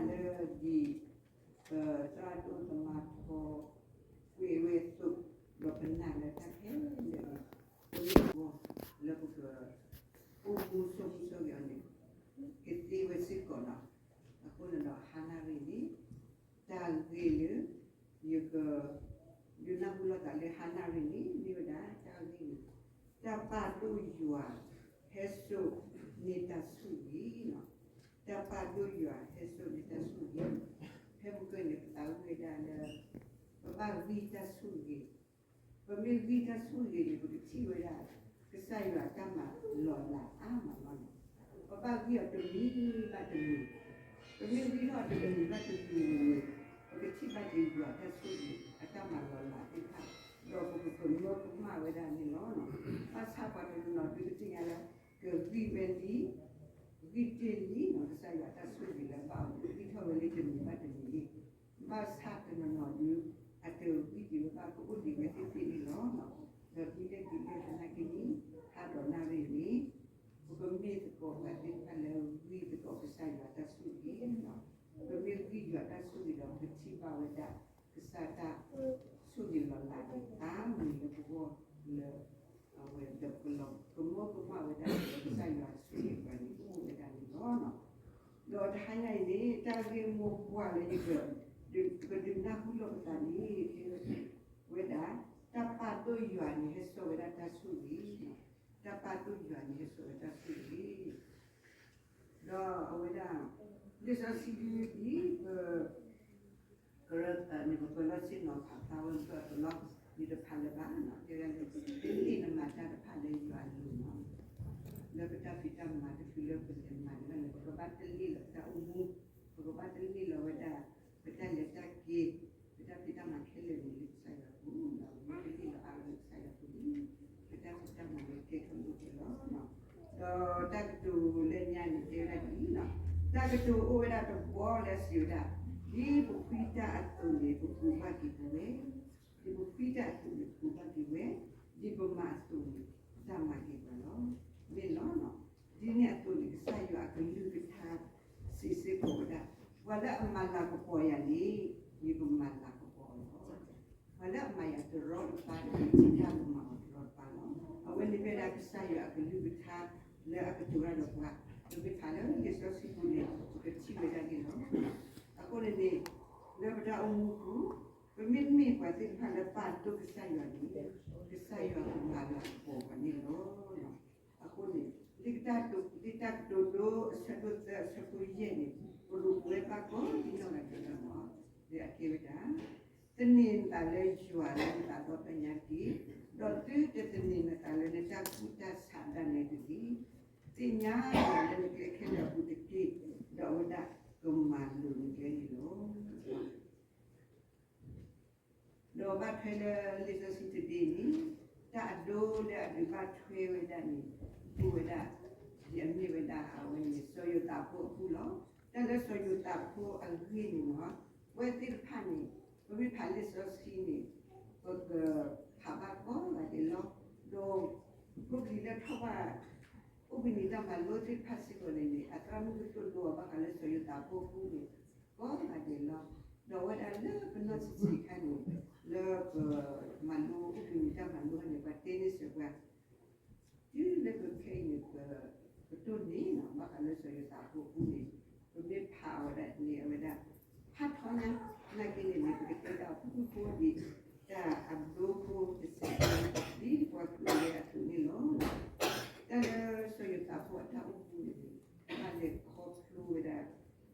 လၢဒ်ပသရၣ်ဒိၣ်သမါထီကွဲးဝဲအသိး, ဒီးပနာ်လၢတၢ်ခဲလၢာ်န့ၣ် ပမ့ၢ်လၢပကအိၣ်မူဆိးမူဆိးဂ့ၤအီၤန့ၣ် ကသ့ဝဲစ့ၢ်ကီးလီၤ. အဃိန့ၣ်ဒီးဟါနၣ်ရ့ၣ်န့ၣ် တၢ်ဂ့ၢ်လၢ ယက ဒုးနၢ်ဟူလိာ်သးလၢဟါနၣ်ရ့ၣ်န့ၣ် မ့ၢ်ဝဲဒၣ်တၢ်ဂ့ၢ်န့ၣ် တၢ်ပာ်ဒိၣ်ယွၤ ဟဲစိာ်န့ၢ်တၢ်ဆိၣ်ဂ့ၤလီၤ. တၢ်ပာ်ဒိၣ်ယွၤ ဟဲစိာ်န့ၢ်တၢ်ဆိၣ်ဂ့ၤ, ဖဲမုၢ်ကၢၢ်န့ၣ် ပသးဝံၣ်ဝဲဒၣ်လၢ ပဘၣ်ဂံၢ်တၢ်ဆိၣ်ဂ့ၤ, ပမ့ၢ်ဂံၢ်တၢ်ဆိၣ်ဂ့ၤန့ၣ် ပကထံၣ်ဝဲဒၣ် ကစၢ်ယွၤအတၢ်မၤလီၤလးအါမးလီၤ. ပဘၣ်ဂံၢ်အီၤတမံၤဘၣ်တမံၤ, ပမ့ၢ်ဂံၢ်ထီၣ်တမံၤဘၣ်တမံၤန့ၣ် ပကထံၣ်ဘၣ်က့ၤယွၤတၢ်ဆိၣ်ဂ့ၤ အတၢ်မၤလီၤလးသ့ၣ်တဖၣ်, ဒီးပကကမၢကမၣ်ဝဲဒၣ်န့ၣ်လီၤ. ဘၣ်ဆၣ်ပှၤတနီၤနီၤဒုးကသ့ၣ်ညါလၢ ကဂံၢ်ဝဲလံ ဂံၢ်တ့ၢ်လံနီၤ ကစၢ်ယွၤတၢ်ဆိၣ်ဂ့ၤလၢအဘၣ်အီၤန့ၣ် ဂံၢ်ထီၣ်ဝဲလံတမံၤဘၣ်တမံၤလံ. ဘၣ်ဆၣ်တနီၤနီၤဒုး အတဂံၢ်တ့ၢ်ဝဲဘၣ် ကအိၣ်ဒံးဝဲသ့ၣ်သ့ၣ်န့ၣ်လီၤ. ဒီးဒ်လဲၣ်ဒ်လဲၣ်သနာ်က့န့ၣ် ဟါဒီးနၣ်ရ့ၣ်န့ၣ် ပကမ့ၢ်သကိးပှၤသ့ၣ်တဖၣ်လၢဂံၢ်သကိးကစၢ်ယွၤတၢ်ဆိၣ်ဂ့ၤလီၤ. ပမ့ၢ်ဂံၢ်ယွၤတၢ်ဆိၣ်ဂ့ၤဒီး ပကထံၣ်ဘၣ်ဝဲဒၣ် ကစၢ်တၢ်ဆိၣ်ဂ့ၤလီၤလးန့ၣ် အါမံၤလၢပဂီၢ်လၢ အဝဲဒီးပကလီၤကမၢကမၣ်ဝဲဒၣ်လၢကစၢ်ယွၤဆိၣ်ဂ့ၤပှၤန့ၣ် အိၣ်ဝဲဒၣ်န့ၣ်လီၤ. ဒီးတဟါညါအံၤန့ၣ် တၢ်ဂ့ၢ်မိၢ်ပှၢ်လၢယက ကဒုးနၢ်ဟူလိာ်ပသးန့ၣ် ကဲဝဲဒၣ် တၢ်ပာ်ဒိၣ်ယွၤန့ၣ် ဟဲစိာ်ဝဲဒၣ်တၢ်ဆိၣ်ဂ့ၤ, တၢ်ပာ်ဒိၣ်ယွၤန့ၣ် ဟဲစိာ်ဝဲတၢ်ဆိၣ်ဂ့ၤ ဒီးအဝဲဒၣ် လံာ်စီဆှံဒ် ပ ကရၢသးန့ၣ် ပပၢၤလီၢ်ဆ့ၣ်နီၤဖးဖျါဝဲ ပတလီၢ်မံၤတဖးလၢၤဘၣ်နီၤ, တဲဝဲဒၣ်လၢ တလ့ၣ်နမၤတၢ်တဖၣ်လၢယွၤအလိၤနီၤ, လၢပတၢ်ဖံးတၢ်မၤတဖုလၢပလဲၤမၤန့ၣ်ဘၣ်န့ၣ် ပကဘၣ်တလ့ၣ်လီၤပတၢ်အိၣ်မူ, ပကဘၣ်တလ့ၣ်လီၤဝဲဒၣ် ပတၢ်လဲၤတၢ်က့ၤ, ပတၢ်ဖံးတၢ်မၤခဲလၢာ်န့ၣ်လၢကစၢ်ယွၤအပူၤ, ဒီးပကဘၣ်တလ့ၣ်လီၤအါလၢကစၢ်ယွၤအပူၤလံ, ပတၢ်ဖံးတၢ်မၤလၢကဲထီၣ်လိၣ်ကဲလီၤ ဒီးတၢ်ကတိၤလၢညါန့ၣ်တဲဝဲဒၣ်ဒ်အံၤ, တၢ်ကတိၤအိၣ်ဝဲဒၣ်တဘီလၢအစံးဝဲဒၣ်, ဒ်ပဖှံတၢ်အသိးန့ၣ် ပကူးဘၣ်က့ၤပဝဲ, ဒ်ပဖှံတၢ်အသိးန့ၣ် ပကူးဘၣ်က့ၤဝဲ, ဒ်ပမၤအသိးန့ၣ် တၢ်မၤက့ၤပှၤလီၤ. မ့ၢ်လီၤ. ဒ်န့ၣ်အသိးန့ၣ် ကစၢ်ယွၤအကလုၢ်ကထါ စံးစ့ၢ်ကီးဝဲဒၣ်, ပှၤလၢအမၤလၤကပီၤယၤန့ၣ် ယကမၤလၤကပီၤအီၤလီၤ. ပှၤလၢအမၤယၤတရီတပါန့ၣ် ယကမၤအီၤတရီတပါလီၤ. အဝဲန့ၣ်မ့ၢ်ဝဲဒၣ်ကစၢ်ယွၤအကလုၢ်ကထါ လၢအကတိၤတၢ်ဒီးပှၤ, ပမ့ၢ်ဖးလၢလံာ်စီဆှံပူၤန့ၣ် ပကထံၣ်ဝဲဒၣ်န့ၣ်လီၤ. အဃိန့ၣ်န့ၣ် လၢပတၢ်အိၣ်မူပူၤ, ပမ့မ့ၢ်ပှၤသ့ၣ်တဖၣ်လၢပာ်ဒိၣ်ကစၢ်ယွၤန့ၣ် ကစၢ်ယွၤကမၤလၤကပီၤပှၤန့ၣ်လီၤ. အဃိန့ၣ် လံာ်ကတၢ်ကတိၤဒိ အဆၢဒိၣ်သၢ အဆၢဖိယဲၢ်န့ၣ် ပရူးကွဲးဘၣ်ကိးနီၢ်ဂၤဒဲးလီၤ. လၢအကဲဝဲဒၣ် သန့ၤနသးလၢယွၤလၢနသးဒီဖျၢၣ်ညါတက့ၢ်, ဒီးသုတသန့ၤနသးလၢနတၢ်ကူၣ်တၢ်ဆးဒၣ်နဲတဂ့ၤ, သ့ၣ်ညါယွၤလၢနကျဲခဲလၢာ်အပူၤတက့ၢ်, ဒီးအဝဲဒၣ်ကမၤလိၤနကျဲန့ၣ်လီၤ. ဒီးဘၣ်ထွဲလၢလံာ်စီဆှံတဘ့ၣ်န့ၣ် တၢ်အဒိလၢအဒုးဘၣ်ထွဲဝဲဒၣ်န့ၣ် အိၣ်ဝဲဒၣ် ဒ်အမ့ၢ်ဝဲဒၣ်အဝဲန့ၣ် စီၤယိၤသးဖိအပူၤလီၤ. တၢ်လၢစီၤယိၤသးဖိအဂ့ၢ်န့ၣ်လီၤ. ပဝဲသ့ၣ်တဖၣ်န့ၣ် ပမ့ၢ်ဖးလံာ်စီဆှံန့ၣ် ပကဖးဘၣ်ကိးဂၤဒဲးလီၤ. ဒီး ဖိပလံၤလၢထီၣ်ဘၣ် အိၣ်ဘှံးနံၤတၢ်မၤလိသ့ၣ်တဖၣ်စ့ၢ်ကီးန့ၣ်န့ၣ် အသရၣ်မုၣ်ကသိၣ်လိအီၤဘၣ်ဃးလၢစီၤယိၤသးဖိအပူၤန့ၣ် ကိးဂၤဒဲးလီၤ. ဒီးအဝဲဒၣ်လၢပနီၢ်ဆံးဆံးခါန့ၣ် လၢပမၤလိအိၣ်ဘှံးနံၤတၢ်မၤလိန့ၣ် ပှၤတဲန့ၢ်စၢၤပှၤ တုၤလၢပခဲအံၤန့ၣ် ပကတိၢ်န့ၣ် ဘၣ်ဃးလၢစီၤယိၤသးဖိအပူၤန့ၣ် ပမ့ၢ်ဖးအဝဲဒၣ်န့ၣ် အဝဲဒၣ် ဖးထီညါ နာ်က့န့ၣ်န့ၣ် ပကတဲဒၣ်အဖုၣ်ဖုၣ်ဖိဒံး တၢ်အဘျုးဖိတစဲးဖိ ဒ်ပှၤကွဲးဝဲအသိးန့ၣ်လီၤ. တၢ်လၢစီၤယိၤသးဖိအတၢ်အိၣ်မူန့ၣ်န့ၣ် ဘၣ်လဲၤခီဖျိဝဲဒၣ်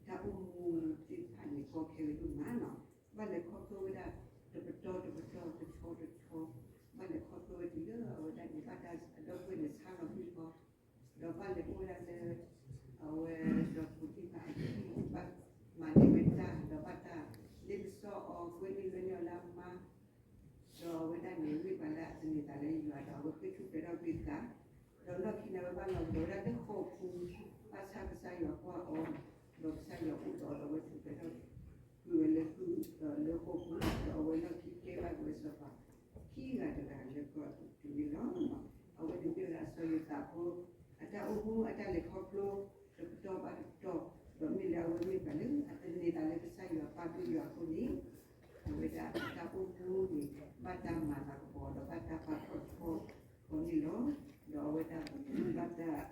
တၢ်အိၣ်မူသ့ၣ်တဖၣ်န့ၣ် ကီခဲဝဲဒိၣ်မးနီၤ. ဘၣ်လဲၤခီဖျိဝဲဒၣ် တပတီၢ်တပတီၢ် တဆီတဆီ ဘၣ်လဲၤခီဖျိဝဲတုၤလၢအဝဲဒၣ်န့ၣ် ဘၣ်တၢ်အဒီပုၢ်ဝဲၢ်န့ၣ် ဆါလီၤကွံာ်ဃီ ဒီးဘၣ်လဲၤအိၣ်ဝဲဒၣ်လၢ အဝဲဒီးဖိသ့ၣ်တဖၣ်အဟံၣ် ဘၣ်မၤန့ၢ်ဝဲတၢ် ဒီးဘၣ်တၢ်လ့ပစီအီၤ ကွဲန့ၢ်လွဲန့ၢ်အီၤလၢအမါ ဒီးအဝဲဒၣ်န့ၣ် မ့ၢ်ပှၤလၢအသန့ၤသးလၢယွၤဒီး အဝဲဃ့ၢ်ထူၣ်ဖျဲးထီၣ်ကွံာ်အသး, ဒီးလီၢ်ခံန့ၣ် အဝဲဘၣ်လီၤကဒီးဝဲဒၣ်လၢဃိာ်ပူၤ, ဘၣ်ဆၣ်ကစၢ်ယွၤကွၢ်အီၤ, ဒီးကစၢ်ယွၤအိၣ်ဒီးအီၤဒီး အဝဲထူၣ်ဖျဲးထီၣ်ကွံာ်ဝဲလၢဃိာ်ပူၤ, ဒီးအဝဲလီၢ်ခံကဲဘၣ်က့ၤဝဲစီၤပၤ ခံဂၤတဂၤလၢကီၢ်အပူၤန့ၣ်လီၤ. အဝဲန့ၣ်မ့ၢ်ဝဲဒၣ်စီၤယိၤသးဖိ အတၢ်အိၣ်မူအတၢ်လဲၤခီဖျိ တပတီၢ်ဘၣ်တပတီၢ် ဒီးမ့ၢ်လၢအဝဲမ့ၢ်ပှၤလၢအသန့ၤသးလၢကစၢ်ယွၤပာ်ဒိၣ်ယွၤအဃိန့ၣ်, အဝဲဒၣ်တၢ်အိၣ်မူန့ၣ် ဘၣ်တၢ်မၤလၤကပီၤ ဒီးဘၣ်တၢ်ပာ်ထီၣ်ထီအီၤန့ၣ်လီၤ. ဒီးအဝဲဒၣ်ဘၣ်တၢ်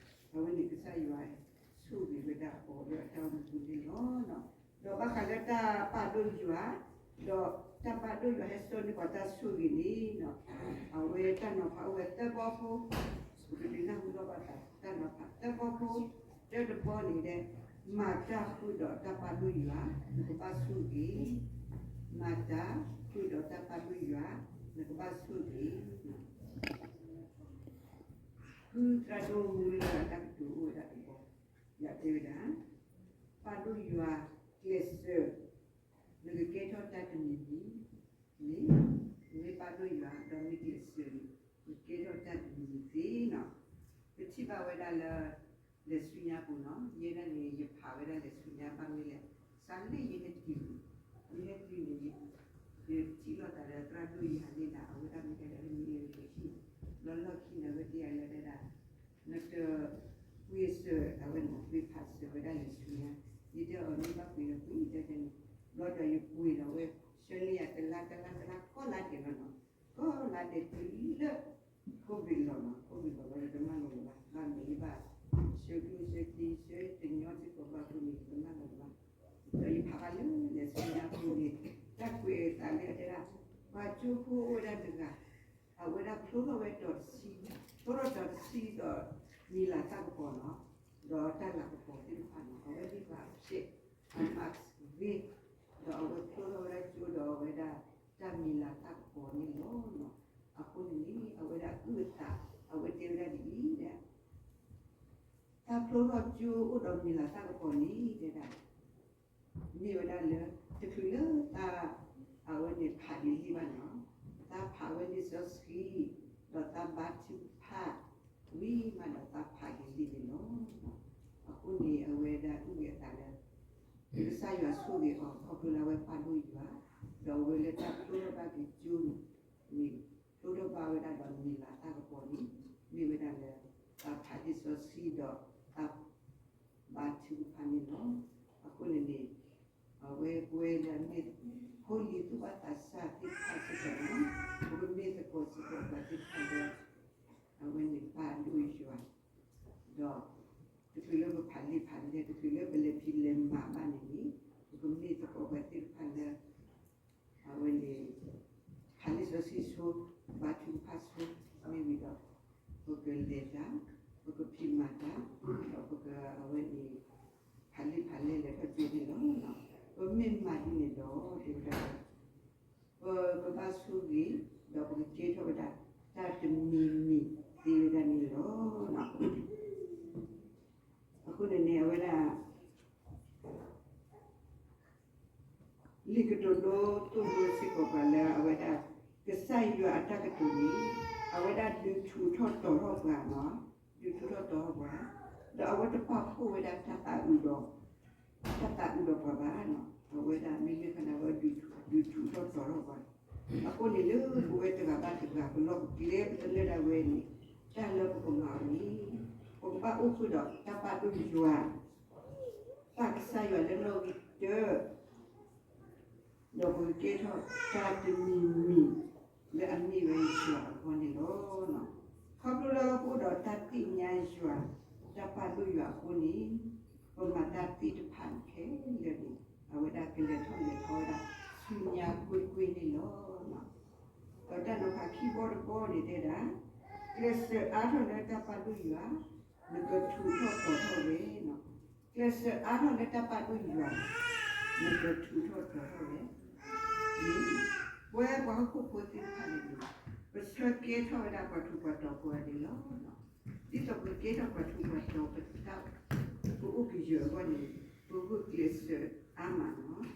အဝဲန့ၣ်ကစၢ်ယွၤဆိၣ်ဂ့ၤဝဲဒၣ်အီၤလၢအတၢ်အိၣ်မူပူၤန့ၣ်လီၤ. ဒီးဘၣ်ဃးလၢတၢ်ပာ်ဒိၣ်ယွၤ, ဒီးတၢ်ပာ်ဒိၣ်ယွၤဟဲစိာ်န့ၢ်ပှၤတၢ်ဆိၣ်ဂ့ၤန့ၣ်, အဝဲတၢ်နီၤဖးအိၣ်ဝဲသၢဘီဖိ, ပကဒုးနၢ်ဟူထီၣ်ဘၣ်သး တၢ်နီၤဖးသၢဘီဖိ, တၢတဘီန့ၣ်ဒီး မၤတၢ်ဃုာ်ဒီးတၢ်ပာ်ဒိၣ်ယွၤ, နကဘၣ်ဆိၣ်ဂ့ၤ, မၤတၢ်ဃုာ်ဒီးတၢ်ပာ်ဒိၣ်ယွၤ, နကဘၣ်ဆိၣ်ဂ့ၤ. ဃုသရၣ်ဒိၣ်မူလၢအတၢ်ကတိၤအိၣ်ဝဲဒၣ်တဘီ, ယတဲဝဲဒၣ်, ပာ်ဒိၣ်ယွၤကျဲးစၢး, နကကဲထီၣ်တၢ်တမံၤမံၤန့ၣ်, မ့ၢ်ပာ်ဒိၣ်ယွၤဒီးမ့ၢ်ကျဲးစၢးန့ၣ်, နကဲထီၣ်တၢ်တမံၤမံၤသ့နီၤ. ပထံၣ်ဘၣ်ဝဲဒၣ်လၢ လဲၤဆူညါပူၤနီၤ, ယဲဒၣ်န့ၣ် ယဖးဝဲဒၣ်လဲၤဆူညါဘၣ်မ့ၢ်လဲၣ်, စးလၢယဟဲတုၤန့ၣ်, ယဟဲတုၤန့ၣ် ယထံၣ်လိာ်သးဒီးသရၣ်ဒိၣ်ယၤန့ၣ်ဒၣ် အဝဲဒၣ်မ့ၢ်တဲဒၣ်လၢမ့ၢ်လၢယဟံၣ်, လီၤလီၢ်ခံန့ၣ် အဝဲတဲယၤလၢဒၣ်, နတပှ့ၤစၢၤအဝဲန့ၣ် ပှ့ၤဖးစၢၤဝဲဒၣ်လဲၤဆူညါ, ယတဲအီၤမ့ၢ်ဘၣ်ပှ့ၤဒီးပှ့ၤတဲန့ၣ်, ဘျီဒီးယပှ့ၤဒီးဝဲ, ဆှၢန့ၢ်ယၤတလါတလါတလါ ကီၢ်လါဒဲးလီၤနီၤ, ကီၢ်လါဒဲးတုၤလၢ ခိၣ်ဘ့းလီၤနီၤ, ခိၣ်ဘ့းလီၤလီၤဒီးတမၢလီၤလၢၤဘၣ်, ဘၣ်မ့ၢ်ဘၣ် ဆှၢကျိၣ်ဆှၢစ့ ဆှၢတညီစ့ၢ်ကီးဘၣ်အဃိန့ၣ် တမၢလီၤလၢၤဘၣ်. ဒီးယဖးဘၣ်လၢလဲၤဆူညါအဃိန့ၣ်, တၢ်ကွဲးအသးလၢအတဲဒၣ်, ပှၤကၠိဖိအိၣ်ဝဲဒၣ်တဂၤ, အဝဲဒၣ်ဖျိထီၣ်ဝဲဒီးတဆံ, ဖျိထီၣ်ဒီးတဆံဒီး မံၤလၤတၢ်ကပီၤနီၤ, ဒီးတၢ်လၤကပီၤသ့ၣ်တဖၣ်နီၤ, အဝဲသ့ၣ်တဖၣ်အဖျဲၣ် အမးဂ့ၤ, ဒီးအဝဲဖျိထီၣ်ဝဲဒၣ်ကၠိဒီးအဝဲဒၣ်တၢ်မံၤလၤတၢ်ကပီၤန့ၣ်လီၤ. အဃိန့ၣ်န့ၣ် အဝဲဒၣ်အုၣ်အသး, အဝဲတဲဝဲဒၣ်ဒ်အံၤ, တၢ်ဖျိထီၣ်ကၠိအိၣ်ဒီးမံၤလၤတၢ်ကပီၤန့ၣ်တဲဒၣ် မ့ၢ်ဝဲဒၣ်လၢ တချုးလၢသး အဝဲန့ၣ်ဖးဒ်လံဘၣ်နီၤ, သးဖးဝဲလံာ်စီဆှံ, ဒီးသးဘါထုကဖၣ်, ဝံၤမးဒီးသးဖးဒ်လံန့ၣ်လီၤ. အဃိန့ၣ် အဝဲဒၣ်အုၣ်က့ၤအသးလၢ ကစၢ်ယွၤဆိၣ်ဂ့ၤအီၤ ခီဖျိလၢအဝဲပာ်ဒိၣ်ယွၤ, ဒီးအဝဲလၢတၢ်ဖျိထီၣ်ဘၣ်က့ၤကၠိန့ၣ်, ဖျိထီၣ်ဘၣ်ဝဲဒၣ်ဒီးမံၤလၤတၢ်ကပီၤန့ၣ်, မ့ၢ်ဝဲဒၣ်လၢ သးဖးလံာ်စီဆှံဒီးသး ဘါထုကဖၣ်န့ၣ်လီၤ. အဃိန့ၣ်န့ၣ် အဝဲပဝဲလၢအမ့ၢ် ဖိလံၤသူၣ်ဘီၣ်သးစၢ်သ့ၣ်တဖၣ်စ့ၢ်ကီးန့ၣ်, ပကမ့ၢ်သကိးစ့ၢ်ကီးပှၤသ့ၣ်တဖၣ်လၢ အဝဲန့ၣ်ပာ်ဒိၣ်ယွၤ, ဒီး တချုးလၢပဖးလံာ်ဖးလဲၢ် တချုးလၢပလဲၤဖံးလဲၤမၤဘၣ်န့ၣ်န့ၣ်, ပကမ့ၢ်သကိးပှၤသ့ၣ်တဖၣ်လၢ အဝဲန့ၣ် ဖးလံာ်စီဆှံဆိ, ဘါထုကဖၣ်ဆိ, မ့ၢ်ဝံၤဒီး ပကလဲၤတၢ်, ပကဖံးမၤတၢ်, ဒီးပက အဝဲန့ၣ် ဖးလံာ်ဖးလဲၢ်လဲၤထီၣ်ကၠိန့ၣ်လီၤ. ပမ့ၢ်မၤဒ်န့ၣ်ဒီး တဲဝဲဒၣ် ပကဘၣ်ဆိၣ်ဂ့ၤ, ဒီးပကကဲထီၣ်ဝဲဒၣ် တၢ်တမံၤမံၤသ့ဝဲဒၣ်န့ၣ်လီၤ. အဃိန့ၣ်န့ၣ် အဝဲဒၣ် လံာ်ကတိၤဒိသိၣ်လိစ့ၢ်ကီးပှၤလၢအဝဲဒၣ် ကစၢ်ယွၤအတၢ်ကတိၤန့ၣ် အဝဲဒၣ်ဒုးထူးထီၣ်တီၤထီၣ်ပှၤနီၤ, ဒုးထူးထီၣ်တီၤထီၣ်ပှၤ, ဒီးအဝဲတပာ်ဖှိၣ်ဝဲဒၣ်တၢ်သးအုးဒီး တၢ်သးအုးဒီးပှၤဘၣ်နီၤ, အဝဲဒၣ်မ့မ့ၢ်ခါန့ၣ် အဝဲဒၣ်ဒုးထူးထီၣ်တီၤထီၣ်ပှၤ, အဃိန့ၣ်လၢပဝဲတဂၤဘၣ်တဂၤ ပလီၢ်ပကျဲတလၢာ်ဒၣ်ဝဲန့ၣ် တၢ်လၢပကမၤအီၤန့ၣ် ပကဘၣ်အိၣ်ဃုာ်ဒီးတၢ်ပာ်ဒိၣ်ယွၤ ပာ်ကစၢ်ယွၤလၢနီၣ်ဂံၢ်တၢ ဒီးပကကဲထီၣ်တၢ်တမံၤမံၤလၢအမ့ၢ်ဝဲယွၤအဂီၢ်န့ၣ်လီၤ. ခီဖျိလၢပအိၣ်ဒီးတၢ်သ့ၣ်ညါယွၤ တၢ်ပာ်ဒိၣ်ယွၤအဃိန့ၣ် ပမၤတၢ်သ့ၣ်တဖၣ်ခဲလၢာ်န့ၣ် အဝဲဒၣ်ကလဲၤထီၣ်လဲၤထီဝဲဒၣ်ဆူညါကွ့ၢ်ကွ့ၢ်န့ၣ်လီၤ. ဒီးတၢ်နီၤဖးခံဘီတဘီန့ၣ်တဲဒၣ် ကျဲးစၢးအါထီၣ်လၢတၢ်ပာ်ဒိၣ်ယွၤ နကထူးထီၣ်တီၤထီၣ်ဝဲနီၤ. ကျဲးစၢးအါထီၣ်လၢတၢ်ပာ်ဒိၣ်ယွၤ နကထူးထီၣ်တီၤထီၣ်ဝဲ ပဝဲပှၤဟီၣ်ခိၣ်ဖိသ့ၣ်တဖၣ်န့ၣ် ပဆၢကဲထီၣ်ဝဲဒၣ်ပှၤထူးပှၤတီၤကိးဂၤဒဲးလီၤ. ဒ်သိးပကကဲထီၣ်ပှၤထူးပှၤတီၤ ပတၢ် ပအိၣ်ကယၢၤအဂီၢ်န့ၣ် ပဂုာ်ကျဲးစၢးအါမးနီၤ.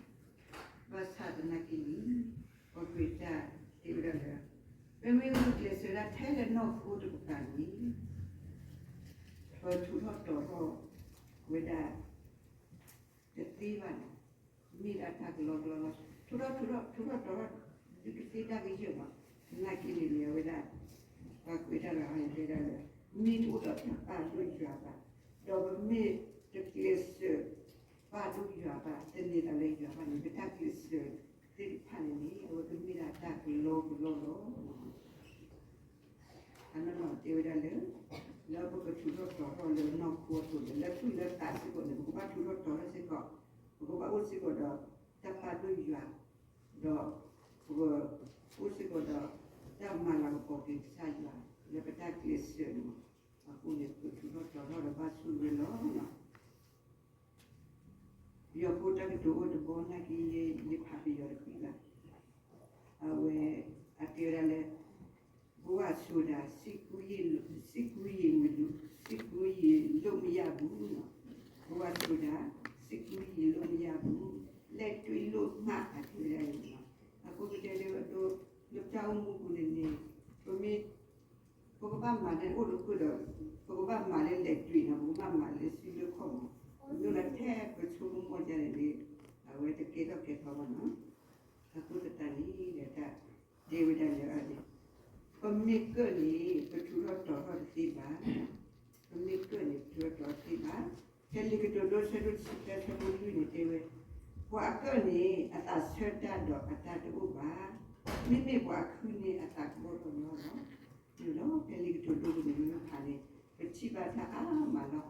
ဘၣ်ဆၣ်သနာ်က့န့ၣ် ပှၤကွဲးတၢ်တဲဝဲဒၣ်လၢ ပမ့ၢ်ဂုာ်ကျဲးစၢးဒၣ်ထဲလၢနီၢ်ခိတကပၤန့ၣ် ပထူးထီၣ်တီၤထီၣ်ဝဲဒၣ် တသ့ဘၣ်န့ၣ် မ့ၢ်ဒၣ်တၢ်ကလီကလီလီၤ. ထူးထီၣ်ထူးထီၣ် ထူးထီၣ်တီၤထီၣ် ဒုးကသ့တၢ်ကယၢၢ်ဘၣ်. သနာ်က့န့ၣ်န့ၣ် အဝဲဒၣ် ပှၤကွဲးတၢ်တဂၤန့ၣ်တဲဒၣ်လၢ မ့ၢ်တအိၣ်ဒီးတၢ်ပာ်ဒိၣ်ယွၤဘၣ် ဒီးပမ့ၢ်တကျဲးစၢး ပာ်ဒိၣ်ယွၤဘၣ်, တန့ၢ်သးလၢယွၤဘၣ်န့ၣ် ပတၢ်ကျဲးစၢးသ့ၣ်တဖၣ်န့ၣ်န့ၣ် အဝဲကမ့ၢ်ဒၣ်တၢ်ကလီကလီလီၤ. အနီၢ်နီၢ်တဲဝဲဒၣ်လၢ လၢပကထူးထီၣ်တီၤထီၣ်လၢနီၢ်ခိအသိးန့ၣ် လၢသူၣ်လၢသးစ့ၢ်ကီးန့ၣ် ပကဘၣ်ထူးထီၣ်တီၤထီၣ်စ့ၢ်ကီး, ပကဘၣ်အိၣ်စ့ၢ်ကီးဒီးတၢ်ပာ်ဒိၣ်ယွၤ, ဒီးပကအိၣ်စ့ၢ်ကီးဒီးတၢ်မၤလၤကပီၤက့ၤကစၢ်ယွၤ လၢပတၢ်ကျဲးစၢးန့ၣ်, အဃိန့ၣ် ပကထူးထီၣ်တီၤထီၣ်ဒီးဘၣ်ဆိၣ်ဂ့ၤလီၤ. ပယီၤဖိတၢ်ကတိၤအိၣ်တဘီနာ်က့ ယဖးပယီၤတဖုလၢ်, အဝဲ အတဲဝဲဒၣ်လၢ ဘဝဆိုတာ စစ်ကူရေ စစ်ကူရေ စစ်ကူရေလို့မရဘူး, ဘဝဆိုတာ စစ်ကူရေလို့မရဘူး, လက်တွေ့လို့မှ အတဲဝဲဒၣ်န့ၣ်လီၤ. အဃိကတဲလၢအဒိ လၢပတၢ်အိၣ်မူပူၤန့ၣ်န့ၣ် ပမ့ၢ် ပကဘၣ်မၤလၢအိၣ်တဃုာ်ဒီး ပကဘၣ်မၤလၢလဲၤတွံၣ်နီၤ, ပကဘၣ်မၤလၢစုလၢခီၣ်မး, မ့ၢ်လၢထဲပဆိကမိၣ်ဒ်န့ၣ်န့ၣ် အဝဲတကဲထီၣ်ကဲထီဘၣ်နီၤ. အဃိသတးန့ၣ်ဒီး တၢ်တဲဝဲဒၣ်လၢအန့ၣ် ပမ့ၢ်ကၢၣ်န့ၣ် ပထူးထီၣ်တီၤထီၣ်တသ့ဘၣ်, ပမ့ၢ်ကၢၣ်န့ၣ် ပထူးထီၣ်တီၤတသ့ဘၣ်. ဖဲလံာ်ကတိၤဒိ ဆၢဒိၣ်တဆံသၢ ဆၢဖိလွံၢ်န့ၣ်တဲဝဲ, ပှၤအကၢၣ်န့ၣ် အသးဆၢတၢ်ဒီးအတၢ်တအိၣ်ဘၣ်, မ့မ့ၢ်ပှၤအခုန့ၣ် အသးကဘီၣ်ထီၣ်လီၤ. န့ၣ်လီၤ ဖဲလံာ်ကတိၤဒိပူၤန့ၣ် မ့ၢ်ဖးန့ၣ် ပထံၣ်ဘၣ်တၢ်အါမးလီၤ.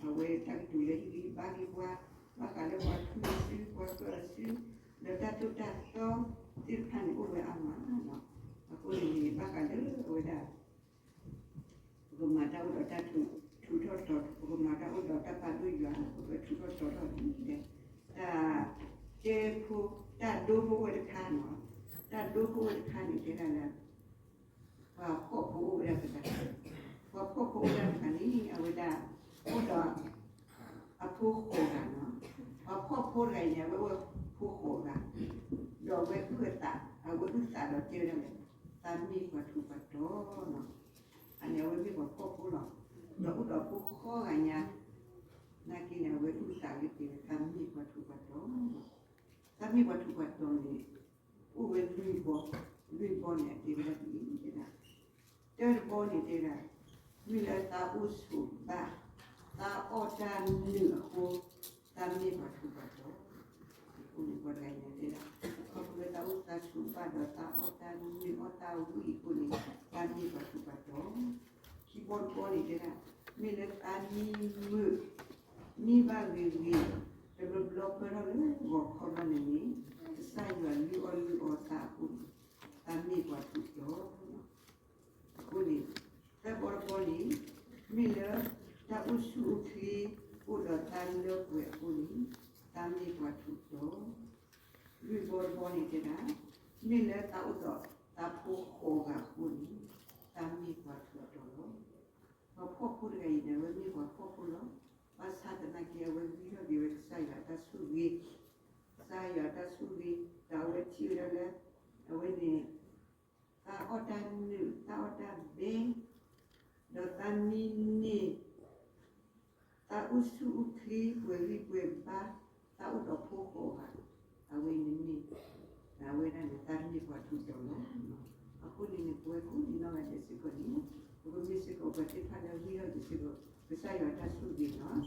အဝဲတၢ်ကတိၤလၢဟ့ၣ်ဂံၢ်ဟ့ၣ်ဘါက့ၤပှၤ ဘၣ်ဃးလၢပှၤခုအစု ပှၤကၢၣ်အစု ဒီးတၢ်သိၣ်တၢ်သီသ့ၣ်တဖၣ်န့ၣ် အိၣ်ဝဲအါမးလီၤ. အဃိန့ၣ်န့ၣ် ဘၣ်ဃးလၢအဝဲဒၣ် ပကမၤတၢ်အိၣ်ဒီးတၢ်ထူးထီၣ်တီၤ, ပကမၤတၢ်အိၣ်ဒီးတၢ်ပာ်ဒိၣ်ယွၤ ပကထူးထီၣ်တီၤထီၣ်ဒ်လဲၣ်. တၢ်တဲဖိ တၢ်ဒိဖိဝဲတခါနီၤ, တၢ်ဒိဖိဝဲတခါန့ၣ်တဲဒၣ်လၢ ပှၤဖှီၣ်ဖိအိၣ်ဝဲဒၣ်တဂၤ, ပှၤဖှီၣ်ဖိအိၣ်ဝဲဒၣ်တဂၤန့ၣ် အဝဲဒၣ် အိၣ်ဒီး အဖိဃိးဂၤနီၤ, ပှၤဖှီၣ်ဖိတဂၤအံၤန့ၣ် အဝဲအိၣ်ဝဲဖိဃိးဂၤ, ဒီးအဝဲအုၣ်အသး, အဝဲအုၣ်သးဒီးတဲဝဲဒၣ်လၢ သးမ့ၢ်ပှၤထူးပှၤတီၤနီၤ, အန့ၣ်အဝဲမ့ၢ်ပှၤဖှီၣ်ဖိလီၤ, ဒီးအိၣ်ဒီးဖိဃိးဂၤညါ, နာ်က့န့ၣ် အဝဲအုၣ်သးလၢက့ၤ သးမ့ၢ်ပှၤထူးပှၤတီၤ, သးမ့ၢ်ပှၤထူးပှၤတီၤန့ၣ် အိၣ်ဝဲလွံၢ်ဘီ, လွံၢ်ဘီန့ၣ် အတဲဝဲဒၣ်ဒ်အံၤတဲဒၣ်, တၢတဘီန့ၣ်တဲဒၣ်, မ့ၢ်လၢသးအိၣ်ဆိးဘၣ်, သးအီၣ်တၢ်နုာ်အဃိ, သးမ့ၢ်ပှၤထူးပှၤတီၤ, အဃိန့ၣ်ပှၤတဂၤအံၤန့ၣ်တဲဒၣ်, ခီဖျိလၢသးအိၣ်သးဆိးဘၣ်ဒီးသးအီၣ်တၢ်နုာ်အီၣ်တၢ်ဝံၣ်အဃိန့ၣ် သးမ့ၢ်ပှၤထူးပှၤတီၤ, ခံဘီတဘီန့ၣ်တဲဒၣ်, မ့ၢ်လၢသးမံမုာ်, မံဘၣ်ဂ့ၤဂ့ၤ, တဘျီဘျီပၢၢ်ထီၣ်လၢဂီၤခီဘျီန့ၣ်န့ၣ်, ကစၢ်ယွၤလုၢ်အီၣ်လုၢ်အီသးအဃိန့ၣ်, သးမ့ၢ်ပှၤထူးတီၤ အဃိန့ၣ်, သၢဘီတဘီန့ၣ်, မ့ၢ်လၢ တၢ်အိၣ်ဆူၣ်အိၣ်ချ့ အိၣ်ဒီးတၢ်လၢပှဲၤအဃိန့ၣ်, သးမ့ၢ်ပှၤထူးတီၤ, လွံၢ်ဘီတဘီန့ၣ်တဲဒၣ်, မ့ၢ်လၢသးအိၣ်ဒီးသးဖိဃိးဂၤအဃိန့ၣ်, သးမ့ၢ်ပှၤထူးတီၤလီၤ. ပှၤဖှီၣ်ဖိတဂၤအံၤန့ၣ် အဝဲမ့ၢ်ပှၤဖှီၣ်ဖိလီၤ. ဘၣ်ဆၣ်သနာ်က့ အဝဲဂံၢ်ထီၣ်က့ၤဝဲကစၢ်ယွၤအတၢ်ဆိၣ်ဂ့ၤ, ကစၢ်ယွၤအတၢ်ဆိၣ်ဂ့ၤ, ဒီးအဝဲထံၣ်ဝဲဒၣ်လၢ အဝဲန့ၣ် သးအီၣ်တၢ်နုာ်, သးအီၣ်တၢ်ဘဲ, ဒီးသးမံန့ၢ်, သးအိၣ်ဆူၣ်အိၣ်ချ့ ပှဲၤဂံၢ်ပှဲၤဘါ, သးအိၣ်ဒီးဖိဃိးဂၤ, အဝဲန့ၣ်မ့ၢ်, အဝဲဒၣ်န့ၣ် သးမ့ၢ်ပှၤထူးတီၤလီၤ. အဃိန့ၣ်န့ၣ် ပဝဲကိးဂၤဒဲးစ့ၢ်ကီးန့ၣ်, ပကမ့ၢ်စ့ၢ်ကီးပှၤသ့ၣ်တဖၣ်လၢဂံၢ်ထီၣ်က့ၤစ့ၢ်ကီး ကစၢ်ယွၤအတၢ်ဆိၣ်ဂ့ၤလီၤ.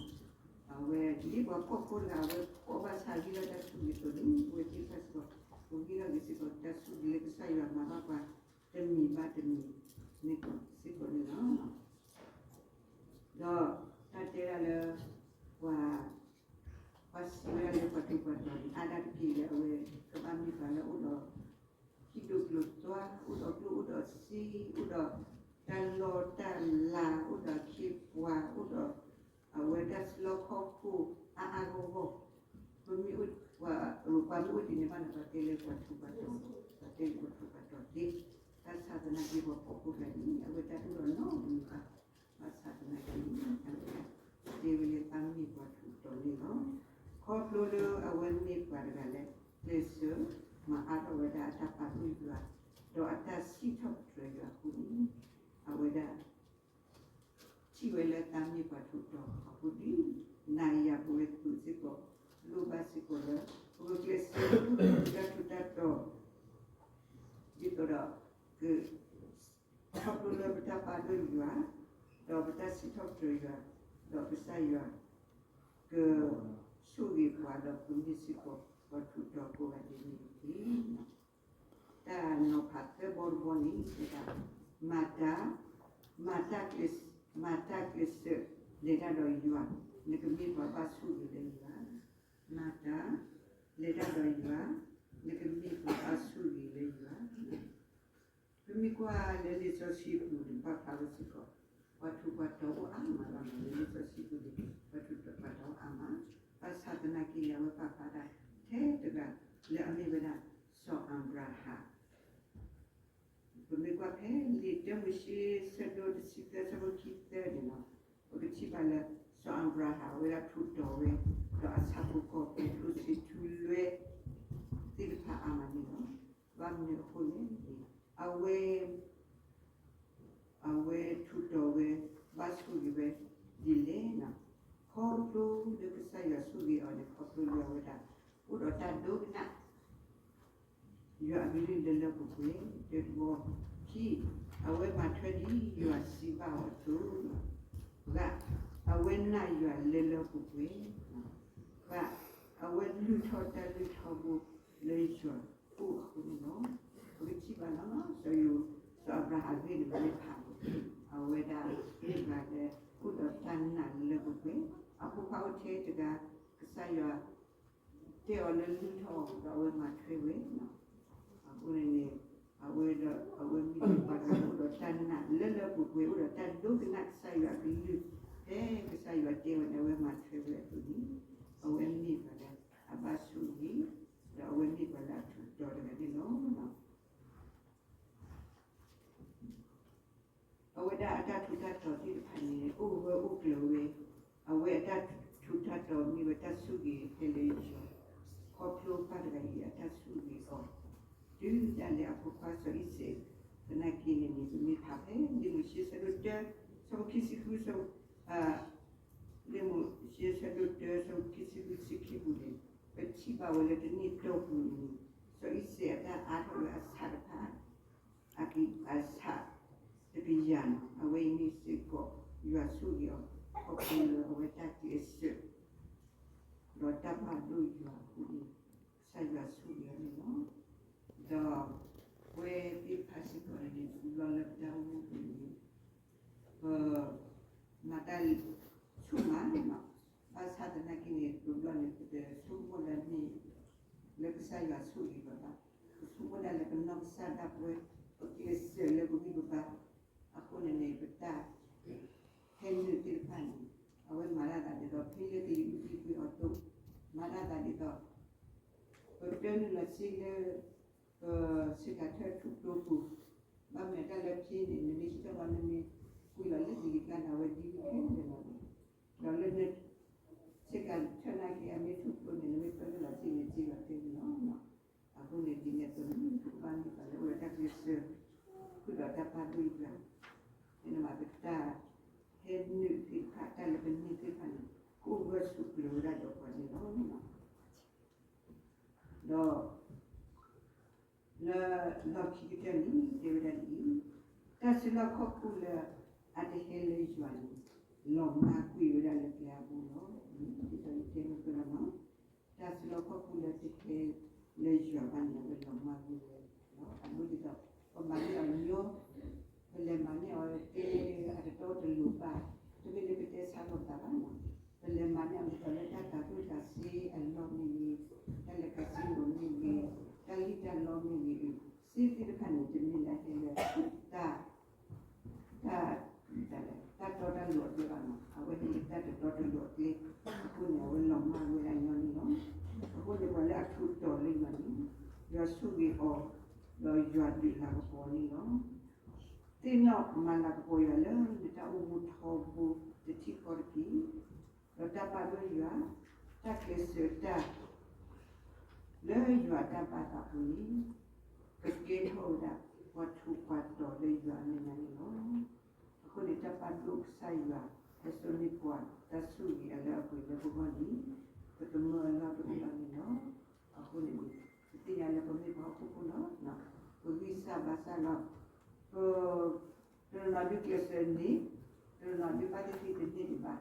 အဝဲဒ်ပှၤဖှီၣ်ဖိတဂၤ အဝဲဖှီၣ်ဘၣ်ဆၣ်ဂံၢ်ထီၣ်တၢ်ဆိၣ်ဂ့ၤအသိးန့ၣ် ပဝဲသ့ၣ်တဖၣ်စ့ၢ်ကီး ပဂံၢ်ထီၣ်က့ၤစ့ၢ်ကီးတၢ်ဆိၣ်ဂ့ၤလၢကစၢ်ယွၤမၤဘၣ်ပှၤ တမံၤဘၣ်တမံၤန့ၣ်စ့ၢ်ကီးန့ၣ်လီၤ. ဒီးတၢ်တဲဒၣ်လၢ ပှၤ, ပှၤစံးဝဲဒၣ်လၢပှၤထူးပှၤတီၤန့ၣ် အါဒၣ်တက့ၢ်လၢအဝဲ ကဘၣ်မ့ၢ်ပှၤလၢအိၣ်ဒီး ဟံၣ်ဒိၣ်ကျိၤသွါ, အိၣ်ဒီးကျိၣ်အိၣ်ဒီးစ့, အိၣ်ဒီးတၢ်လီၢ်တၢ်လၤ, အိၣ်ဒီးအခ့အပှၤ, အိၣ်ဒီး အဝဲတၢ်စုလီၢ်ခီၣ်ခိၣ်အါအါဂီၢ်ဂီၢ်, ပမ့ၢ်အိၣ်, ပှၤမ့ၢ်အိၣ်ဒ်န့ၣ်ဘၣ်န့ၣ် ပှၤတဲလၢပှၤထူးပှၤတီၤ, ပှၤတဲလၢပှၤထူးပှၤတီၤသ့, ဘၣ်ဆၣ်သနာ်က့ ပှၤဖှီၣ်ဖိတဂၤအံၤ အဝဲတၢ်ဒိၣ်ထီၣ်နီတမံၤဘၣ်, ဘၣ်ဆၣ်သနာ်က့ အဝဲဒၣ်တဲဝဲလၢသးမ့ၢ်ပှၤထူးတီၤန့ၣ်လီၤ. ခီဖျိလၢအဝဲမ့ၢ်ပှၤတဂၤလၢ ကျဲးစၢးမၤအါထီၣ်ဝဲဒၣ်အတၢ်ပာ်ဒိၣ်ယွၤ, ဒီးအတၢ်စံးထီၣ်ပတြၢၤယွၤအဃိန့ၣ်, အဝဲဒၣ် ထံၣ်ဝဲလၢသးမ့ၢ်ပှၤထူးတီၤအဃိန့ၣ်, နၤယၤပဝဲသ့ၣ်စ့ၢ်ကီး လိၣ်ဘၣ်စ့ၢ်ကီးလၢ ပကကျဲးစၢး တၢ်ထူးတၢ်တီၤ ဒ်သိးဒီး က ခီဖျိလၢပတၢ်ပာ်ဒိၣ်ယွၤ, ဒီးပတၢ်စံးထီၣ်ပတြၢၤယွၤ, ဒီးကစၢ်ယွၤ က ဆိၣ်ဂ့ၤပှၤဒီးပမ့ၢ်စ့ၢ်ကီး ပှၤထူးတီၤကိးဂၤဒဲးန့ၣ်တက့ၢ်. တၢ်နီၤဖးသၢဘီတဘီန့ၣ် တဲဒၣ်, မၤတၢ်, မၤတၢ်ကျဲး, မၤတၢ်ကျဲးစၢး လဲၤတၢ်ဒီးယွၤ, နကမ့ၢ်ပှၤဘၣ်ဆိၣ်ဂ့ၤလၢယွၤ, မၤတၢ်, လဲၤတၢ်ဒီးယွၤ, နကမ့ၢ်ပှၤဘၣ်ဆိၣ်ဂ့ၤလၢယွၤ. ပမ့ၢ်ကွၢ်လၢလံာ်စီဆှံပူၤန့ၣ် ပာ်ဖျါဝဲစ့ၢ်ကီး ပှၤထူးပှၤတီၤအိၣ်အါမးလီၤ. လၢလံာ်စီဆှံပူၤန့ၣ် ပှၤထူးပှၤတီၤအိၣ်အါမး, ဘၣ်ဆၣ်သနာ်က့န့ၣ် အဝဲပာ်ဖျါဒၣ်ထဲတဂၤလၢအမ့ၢ်ဝဲဒၣ် စီၤအၤဘြၤဟၣ် ပမ့ၢ်ကွၢ်ဖဲလံာ်တၢမိၤၡ့ ဆၢဒိၣ်တဆံသၢ ဆၢဖိခံသၢန့ၣ်လီၤ. ပကထံၣ်ဘၣ်လၢ စီၤအၤဘြၤဟၣ်ဝဲဒၣ်ထူးတီၤဝဲ ဒီးအဆၣ်ဖိကီၢ်ဖိ ထူဆံးထူလွဲသ့ၣ်တဖၣ်အါမးန့ၣ်လီၤ. ဘၣ်မနုၤအဃိလဲၣ်န့ၣ် အဝဲ အဝဲထူးတီၤဝဲ ဘၣ်ဆိၣ်ဂ့ၤဝဲဒ်လဲၣ်န့ၣ်, ခီဖျိလၢကစၢ်ယွၤဆိၣ်ဂ့ၤအီၤန့ၣ် ခီဖျိလၢအဝဲဒၣ် အိၣ်ဒီးတၢ်ဒိကနၣ် ယွၤအကလုၢ်လၢလၢပှဲၤပှဲၤ, တၢတဘီ, ခံ, အဝဲမၤထွဲဒ်ယွၤစံးဘၣ်အီၤအသိး, ဂၤ, အဝဲနာ်ယွၤလၢလၢပှဲၤပှဲၤ, ဃၣ်, အဝဲလုၢ်ထီၣ်တၢ်လုၢ်ထီဘိလၢယွၤအအိၣ်အဃိန့ၣ်လီၤ. ပကထံၣ်ဘၣ်လီၤ စီၤယိၤ, စီၤအၤဘြၤဟၣ်အဂ့ၢ်န့ၣ် ပမ့ၢ်ဖးန့ၣ် အဝဲဒၣ်မ့ၢ်ပှၤလၢအိၣ်ဒီးတၢ်နာ်လၢလၢပှဲၤပှဲၤ, အဖိခွါအိၣ်ထဲတဂၤ ကစၢ်ယွၤ တဲအီၤလၢလုၢ်ထီၣ်အီၤဒီးအဝဲမၤထွဲဝဲ, အဃိန့ၣ်န့ၣ် အဝဲဒီး အဝဲမ့ၢ်ပှၤတဂၤအိၣ်ဒီးတၢ်နာ်လၢလၢပှဲၤပှဲၤ အိၣ်ဒီးတၢ်ဒိကနၣ်ကစၢ်ယွၤအကလုၢ်, ဖဲကစၢ်ယွၤတဲဝဲန့ၣ် အဝဲမၤထွဲဝဲအသိးန့ၣ် အဝဲမ့ၢ်ပှၤလၢအဘၣ်ဆိၣ်ဂ့ၤ, ဒီးအဝဲမ့ၢ်ပှၤလၢအထူးတီၤတဂၤန့ၣ်လီၤ. အဝဲဒၣ်အတၢ်ထူးတၢ်တီၤသ့ၣ်တဖၣ်န့ၣ် အိၣ်ဝဲအိၣ်ကျၢၤဝဲ, အဝဲအတၢ်ထူးတၢ်တီၤမ့ၢ်ဝဲတၢ်ဆိၣ်ဂ့ၤဖဲလၢယွၤ, ခီဖျိပၢ်တဂၤအံၤအတၢ်ဆိၣ်ဂ့ၤအီၤ, တုၤဒၣ်လဲာ်အဖိခွါစီၤအံၤစဲး, သနာ်က့န့ၣ်န့ၣ် ပမ့ၢ်ဖးဖဲ လံာ်မိၤၡ့ဆၢဒိၣ်တၢ, ဆၢဖိခံဆံဃု, လံာ်မိၤၡ့ဆၢဒိၣ်တၢ ဆၢဖိခံဆံဃု ဆံခံပူၤန့ၣ်, ပထံၣ်ဘၣ်ဝဲလၢတနံၣ်တီၢ်ပူၤန့ၣ်န့ၣ်, စီၤအံၤစဲးအတၢ်အါထီၣ်ဝဲအဆၣ်တဖၣ် အက့ၤအဆၣ်တကယၤန့ၣ် အဝဲအံၤန့ၣ်စ့ၢ်ကီး ယွၤဆိၣ်ဂ့ၤအီၤ ခီဖျိလၢအဝဲတၢ်ကျဲးစၢး ဒီးတၢ်ဘၣ်ဒိယွၤအဃိန့ၣ် ကစၢ်ယွၤဆိၣ်ဂ့ၤအီၤန့ၣ်လီၤ. ဒီးပဝဲသ့ၣ်တဖၣ်စ့ၢ်ကီးန့ၣ် တဘျီလၢပတၢ်အိၣ်မူပူၤန့ၣ် ပမၤတၢ်ဆိၣ်မး, ဘၣ်ဆၣ်သနာ်က့န့ၣ် တဘျီန့ၣ် ပတဆိကမိၣ်လၢမ့ၢ်လၢကစၢ်ယွၤဆိၣ်ဂ့ၤပှၤဘၣ်. ပဆိကမိၣ်ဒၣ်လၢပနီၢ်ကစၢ်ဒၣ်ပဝဲ ပကျဲးစၢးလၢပဂံၢ်ပဘါအဃိန့ၣ်န့ၣ် ပတၢ်ဟဲနုာ်သ့ၣ်တဖၣ်န့ၣ် အဝဲမၤတၢ်သးဒ်သိးဖဲလၢကယံာ်အုၣ်သံကွံာ်အီၤအသိး, မၤတၢ်သးဒ်သိး ပတၢ်နုာ်လီၤစ့လၢ ပဆ့ကၤထၢၣ်ထူၣ်ဖျိပူၤ, ဘၣ်မနုၤတၢ်လၢဖဲန့ၣ် နမ့ၢ်ဟံးထီၣ်ဘၣ် နမ့ၢ်ကွံာ်လီၤလၢသံးက့ၤကျါန့ၣ် အဝဲဒ်ခဲလၢာ်လီၤ. ဒီးလၢနဆ့ကၤထၢၣ်နာ်က့အမ့ၢ်ထူၣ်ဖျိန့ၣ် နမ့ၢ်ပၢနုာ်လီၤစ့န့ၣ် စ့လီၤတဲန့ၣ်လီၤ. အဃိန့ၣ် ဒ်န့ၣ်အသိးန့ၣ် ပကဘၣ်မ့ၢ်ပှၤလၢအိၣ်ဒီးတၢ်ကျဲးစၢး ဃုာ်ဒီးတၢ်ပာ်ဒိၣ်ယွၤ, မ့ၢ်နမၤပတၢ်ဟဲနုာ်သ့ၣ်တဖၣ် တၢ်လၢပန့ၢ်သ့ၣ်တဖၣ်န့ၣ် ကအိၣ်ဂၢၢ်ဆိးကျၢၤဝဲဒၣ်ဒီးပှၤန့ၣ်လီၤ. ဒီး လၢလီၢ်ခံကတၢၢ်န့ၣ် တဲဝဲဒၣ်ဒ်အံၤ, တၢ်စုလီၢ်ခီၣ်ခိၣ်လၢအတဟဲလၢယွၤန့ၣ် လီၤမၢ်ကွံာ်ဝဲဒၣ်လၢကျဲအဘိလီၤ. ဒ်သိးယတဲမုၢ်ကလီၤနီၤ, တၢ်စုလီၢ်ခီၣ်ခိၣ်လၢတဟဲလၢယွၤဘၣ်န့ၣ် အဝဲလီၤမၢ်ကွံာ်ဝဲလီၤ. အဒိဒ်သိး ပမၤန့ၢ်အီၤညီ ပလဲၤမၤန့ၢ်အီၤတဲအတတီတလိၤဘၣ်, တမ့ၢ်လၢပတဲဆါလီၤပသးဘၣ်နီၤ, ပလဲၤမၤန့ၢ်အီၤဒ်သိးလၢတၢ်သးဒိၣ်သးဆံးအလီၢ်မ့ၢ်ဂ့ၤ, တၢ်လဲၤကစံၣ်လိၤမ့ၢ်ဂ့ၤ, တၢ်လံၣ်တၢ်လီမ့ၢ်ဂ့ၤ, စ့သ့ၣ်တဖၣ်န့ၣ် တမ့ၢ်လၢဟဲလၢ တၢ် တၢ် တၢ်တီတၢ်လိၤအကျဲဘၣ်နီၤ, အဝဲဟဲလၢတၢ်တတီတလိၤအကျဲ, အဃိန့ၣ် အဝဲလီၤမၢ်ဝဲဒၣ်ညီန့ၣ်လီၤ. အဃိန့ၣ် ပှၤလၢအထူးတီၤလၢယွၤန့ၣ် ယွၤဆိၣ်ဂ့ၤအီၤ ဒီးယွၤဒုးလၤကပီၤန့ၣ်လီၤ. သ့ၣ်နီၣ်မၤလၤကပီၤယွၤလၢနတၢ်အိၣ်မူထီဘိတထံၣ်ဃီတက့ၢ်. ဒီးတၢ်ပာ်ဒိၣ်ယွၤ, တၢ်ကျဲးစၢးတၢ် လၢယွၤအတၢ်ဘၣ်သးအပူၤန့ၣ် ကကဲထီၣ်ဝဲဒၣ်ပှၤထူးပှၤတီၤလၢယွၤအမဲာ်ညါန့ၣ်လီၤ. အဃိန့ၣ် တၢ်ပာ်ဒိၣ်ကစၢ်ယွၤ ဟဲစိာ်န့ၢ်ပှၤတၢ်ဆိၣ်ဂ့ၤအလၢအပှဲၤလၢပဂီၢ်န့ၣ် ပသမၢအလီၢ်တအိၣ်လီၤန့ၣ်လီၤ. အဃိန့ၣ် ပသ့ၣ်ညါလၢပမ့ၢ်ပှၤဟီၣ်ခိၣ်ဖိလီၤ. ပဂံၢ်စၢ်ဘါစၢ်လီၤ. ပ တနီၤဒုးကျဲးစၢးန့ၢ်, တနီၤဒုးဘၣ်သ့ၣ်သ့ၣ်တန့ၢ်ဒံးဘၣ်.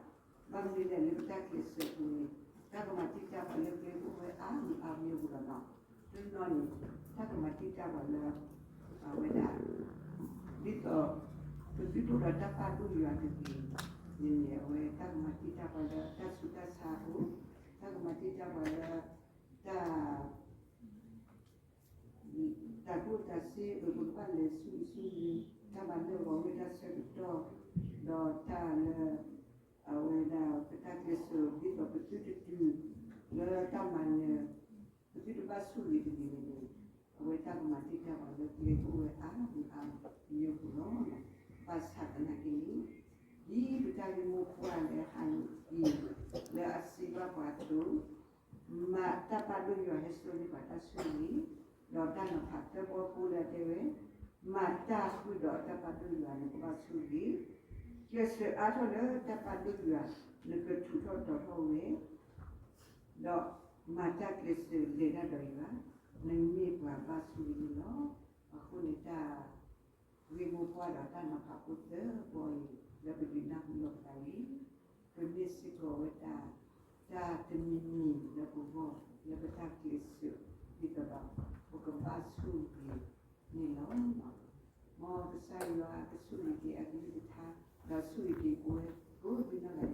ဘၣ်မနုၤလဲၣ်လၢပတၢ်ကျဲးစၢးပူၤန့ၣ် တၢ်ကမၤတံာ်တာ်ပှၤလၢကျဲအိၣ်ဝဲအါမံၤအါမံၤအပူၤလီၤနီၤ. တနီၤန့ၣ် တၢ်ကမၤတံာ်တာ်ပှၤလၢ အဝဲဒၣ် ဒ်သိး ပသုတအိၣ်ဒီးတၢ်ပာ်ဒိၣ်ယွၤတဂ့ၤန့ၣ်န့ၣ် အဝဲတၢ်ကမၤတံာ်တာ်ပှၤလၢတၢ်ဆူးတၢ်ဆါအပူၤ, တၢ်ကမၤတံာ်တာ်ပှၤလၢ တၢ် တၢ်ကူၣ်တၢ်စ့ ပကဘၣ်လဲၤဆူအံၤဆူအံၤ, တၢ်မၤလၢာ်ဂီၤဝဲတၢ်ဆၢကတီၢ်, ဒီးတၢ်လၢ အဝဲဒၣ်ပတၢ်ကျဲးစၢး ဒ်သိးပသုတတုၤလၢတၢ်မၤနၢၤ, ပသုတဘၣ်ဆိၣ်ဂ့ၤတဂ့ၤန့ၣ်န့ၣ်, အဝဲတၢ်ကမၤတံာ်တာ်ပှၤလၢကျဲအိၣ်ဝဲအါမံၤအါမံၤအပူၤလီၤ. ဘၣ်ဆၣ်သနာ်က့န့ၣ် ဒ်ပတၢ်ဂ့ၢ်မိၢ်ပှၢ်လၢဟါအံၤ လၢအစံးဘၣ်ပှၤအသိး, မၤတၢ်ပာ်ဒိၣ်ယွၤဟဲစိာ်န့ၢ်ပှၤတၢ်ဆိၣ်ဂ့ၤ, ဒီးတၢ်နီၤဖးသၢဘီဖိလၢအတဲဝဲ, မၤတၢ်ဃုာ်ဒီးတၢ်ပာ်ဒိၣ်ယွၤ နကဘၣ်ဆိၣ်ဂ့ၤ, ကျဲးစၢးအါထီၣ်လၢတၢ်ပာ်ဒိၣ်ယွၤ နကထူးထီၣ်တီၤထီၣ်ဝဲ, ဒီးမၤတၢ်ကျဲးစၢးလဲၤတၢ်ဒီးယွၤ, နမ့ၢ်ပှၤဘၣ်ဆိၣ်ဂ့ၤန့ၣ်လီၤ. အဃိန့ၣ်တၢ် ဂ့ၢ်မိၢ်ပှၢ်ဒီးတၢ်နီၤဖးဖိသၢဘီအံၤ လၢပဒုးနၢ်ဟူလီၤပသးအံၤ, ပမ့ၢ်စ့ၢ်ကီးဝဲဒၣ် တၢ်တမံၤမံၤလၢပဂီၢ် လၢပတၢ်ကျဲးစၢး ဒ်သိးဒီး ပကဘၣ်ဆိၣ်ဂ့ၤန့ၣ်လီၤ. မ်ကစၢ်ယွၤကဆိၣ်ဂ့ၤက့ၤအကလုၢ်ကထါ ဒီးဆိၣ်ဂ့ၤက့ၤပဝဲကိးဂၤဒဲး